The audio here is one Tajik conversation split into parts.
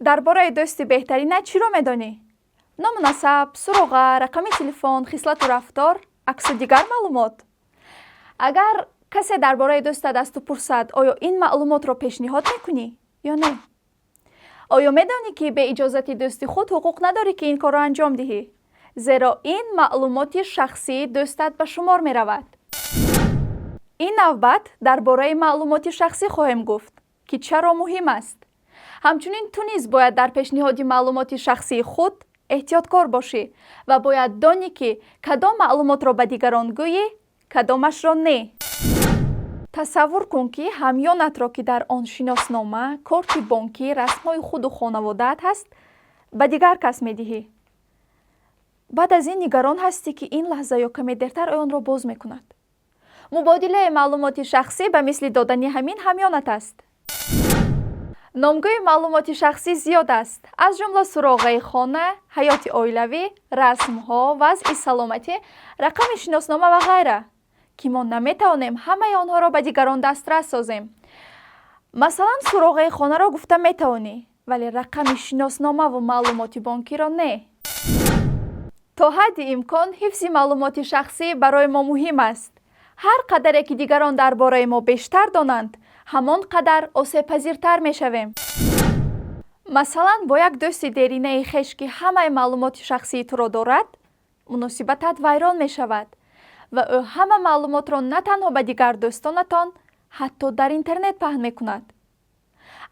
Дар бораи дӯсти беҳтарина чиро медонӣ? Ному насаб, суроға, рақами телефон, хислату рафтор, аксу дигар маълумот. Агар касе дар бораи дӯстат аз ту пурсад, оё ин маълумотро пешниҳод мекунӣ ё не? Оё медонӣ, ки бе иҷозати дӯсти худ ҳуқуқ надорӣ, ки ин корро анҷом диҳӣ, зеро ин маълумоти шахсии дӯстат ба шумор меравад? Ин навбат дар бораи маълумоти шахсӣ хоҳем гуфт, ки чаро муҳим аст. Ҳамчунин ту низ бояд дар пешниҳоди маълумоти шахсии худ эҳтиёткор бошӣ ва бояд донӣ, ки кадом маълумотро ба дигарон гӯӣ, кадомашро не. Тасаввур кун, ки ҳамёнатро, ки дар он шиноснома, корти бонкӣ, расмҳои худу хонаводаат ҳаст, ба дигар кас медиҳӣ. Баъд аз ин нигарон ҳастӣ, ки ин лаҳза ё каме дертар ӯ онро боз мекунад. Мубодилаи маълумоти шахсӣ ба мисли додани ҳамин ҳамёнат аст. Номгӯи маълумоти шахсӣ зиёд аст, аз ҷумла суроғаи хона, ҳаёти оилавӣ, расмҳо, вазъи саломатӣ, рақами шиноснома ва ғайра, ки мо наметавонем ҳамаи онҳоро ба дигарон дастрас созем. Масалан, суроғаи хонаро гуфта метавонӣ, вале рақами шиносномаву маълумоти бонкиро не. То ҳадди имкон ҳифзи маълумоти шахсӣ барои мо муҳим аст. Ҳар қадаре ки дигарон дар бораи мо бештар донанд, ҳамон қадар осебпазиртар мешавем. Масалан, бо як дӯсти деринаи хеш, ки ҳамаи маълумоти шахсии туро дорад, муносибатат вайрон мешавад ва ӯ ҳама маълумотро на танҳо ба дигар дӯстонатон, ҳатто дар интернет паҳн мекунад.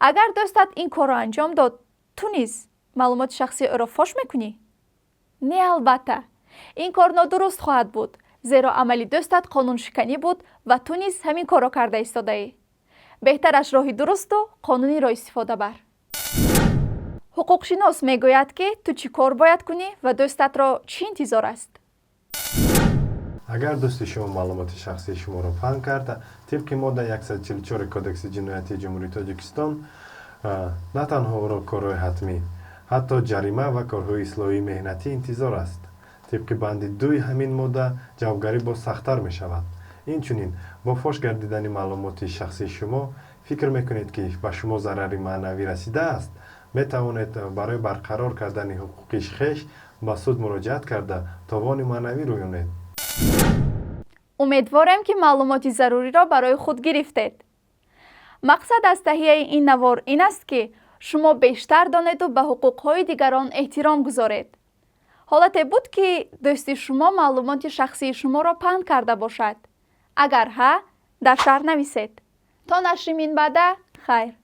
Агар дӯстат ин корро анҷом дод, ту низ маълумоти шахсии ӯро фош мекунӣ? Не, албатта, ин кор нодуруст хоҳад буд, зеро амали дӯстат қонуншиканӣ буд ва ту низ ҳамин корро карда истодаӣ. Беҳтараш роҳи дурусту қонуниро истифода бар. Ҳуқуқшинос мегӯяд, ки ту чӣ кор бояд кунӣ ва дӯстатро чӣ интизор аст. Агар дӯсти шумо маълумоти шахсии шуморо паҳн карда, тибқи моддаи 144 Кодекси ҷиноятии Ҷумҳурии Тоҷикистон на танҳо ӯро корҳои ҳатмӣ, ҳатто ҷарима ва корҳои ислоҳии меҳнатӣ интизор аст. Тибқи банди 2-и ҳамин модда ҷавобгарӣ боз сахттар мешавад. Инчунин, бо фош гардидани маълумоти шахсии шумо фикр мекунед, ки ба шумо зарари маънавӣ расидааст, метавонед барои барқарор кардани ҳуқуқи хеш ба суд муроҷиат карда, товони маънавӣ рӯёнед. Умедворем, ки маълумоти заруриро барои худ гирифтед. Мақсад аз таҳияи ин навор ин аст, ки шумо бештар донеду ба ҳуқуқҳои дигарон эҳтиром гузоред. Ҳолате буд, ки дӯсти шумо маълумоти шахсии шуморо паҳн карда бошад? Агар ҳа, дар шарҳ нависед. То нашри минбаъда, хайр.